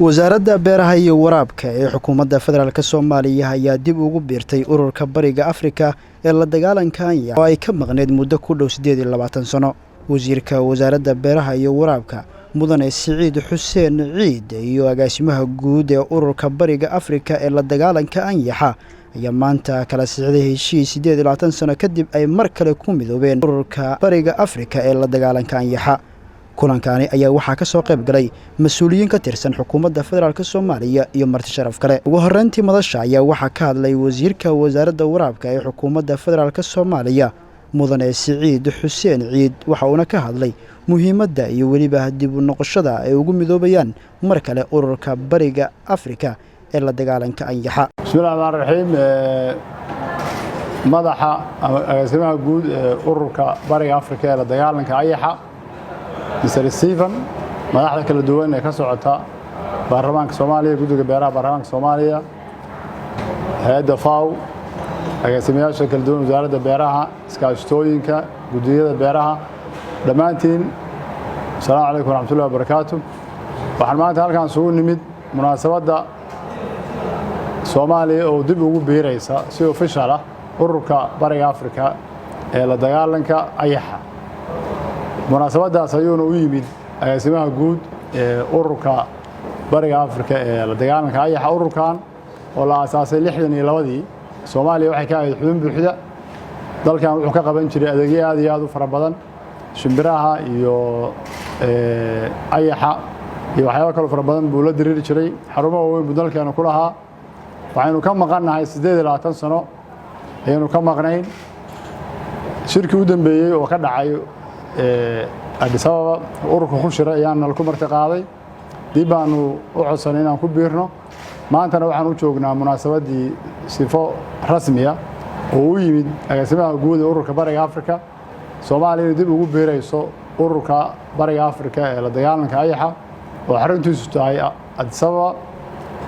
Wasaaradda Beeraha iyo Waraabka ee Xukuumadda Federaalk Soomaaliya ayaa dib ugu biirtay Ururka Bariga Afrika ee la dagaalanka anyax oo ay ka maqneyd muddo ku dhow 28 sano. Wasiirka Wasaaradda Beeraha iyo Waraabka, Mudane Siciid Xuseen Ciid, iyo agaasimaha guud ee Ururka Bariga Afrika ee la dagaalanka anyaxa ayaa maanta kala saxiixday heshiis 28 sano kadib ay mar kale ku midoobeen Ururka Bariga Afrika ee la dagaalanka anyaxa. Kulankaani ayaa waxaa ka soo qayb galay mas-uuliyiin ka tirsan Xukuumadda Federaalk Soomaaliya iyo marti sharaf kale. Ugu horreyntii, madasha ayaa waxaa ka hadlay wasiirka Wasaaradda Waraabka ee Xukuumadda Federaalk Soomaaliya, Mudane Siciid Xuseen Ciid. Waxa uuna ka hadlay muhiimadda iyo weliba dib u noqoshada ay ugu midoobayaan mar kale Ururka Bariga Afrika ee la dagaalanka anyaxa. Bismillahi raxmaan raxiim. Madaxa ama agaasimaha guud ee Ururka Bariga Afrika ee la dagaalanka ayaxa, Mr Stephen, madaxda kala duwan ee ka socota Baarlamaanka Soomaaliya, Guddiga Beeraha Baarlamaanka Soomaaliya, hay-adda FAO, agaasimayaasha kala duwan Wasaaradda Beeraha, iskaashatooyinka, guddiyada beeraha, dhammaantiin asalaamu calaykum waraxmatullahi wabarakaatu. Waxaan maanta halkaan isugu nimid munaasabadda Soomaaliya oo dib ugu biiraysa si official ah Ururka Bariga Afrika ee la dagaalanka ayaxa. Munaasabaddaas ayuuna u yimid agaasimaha guud ee Ururka Bariga Afrika ee la dagaalanka ayaxa. Ururkan oo la aasaasay 62-dii, Soomaaliya waxay ka ahayd xubin buuxda. Dalkan wuxuu ka qaban jiray adeegyo aad iyo aad u fara badan, shimbiraha iyo ayaxa iyo waxyaabo kaloo fara badan buu la diriiri jiray. Xarumo waaweyn buu dalkeena ku lahaa. Waxaynu ka maqannahay 28 sano ayaynu ka maqnayn. Shirkii u dambeeyey oo ka dhacay Addis Ababa, ururka ku shiray, ayaan nala ku marti qaaday. Dib baanu u codsanay inaan ku biirno. Maantana waxaan u joognaa munaasabaddii sifo rasmiya oo u yimid agaasimaha guud ee Ururka Bariga Afrika, Soomaaliya inay dib ugu biirayso Ururka Bariga Afrika ee la dagaalanka ayaxa oo xaruntiisu tahay Addis Ababa,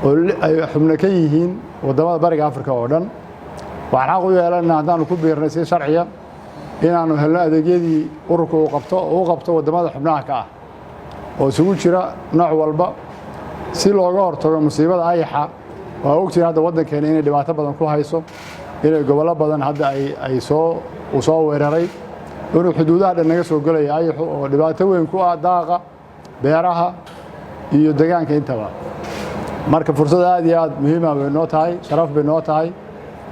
oo ay xubno ka yihiin waddamada Bariga Afrika oo dhan. Waxaan xaq u yeelanaa, haddaanu ku biirnay si sharciya, inaannu helno adeegyadii ururka uu qabto oo u qabto waddamada xubnaha ka ah oo isugu jira nooc walba, si looga hortago musiibada ayaxa. Waa ogtihiin hadda waddankeena inay dhibaato badan ku hayso, inay gobollo badan hadda ay soo uu soo weeraray, inuu xuduudaha dhan naga soo gelaya ayaxu oo dhibaato weyn ku ah daaqa, beeraha iyo degaanka intaba. Marka fursad aad iyo aad muhiima bay noo tahay, sharaf bay noo tahay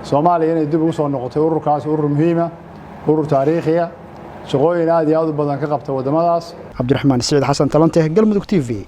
Soomaaliya inay dib ugu soo noqotay ururkaas, urur muhiima, urur taariikhiya, shaqooyin aad iyo aad u badan ka qabta waddamadaas. Cabdiraxmaan Siciid Xasan Talante, Galmudug TV.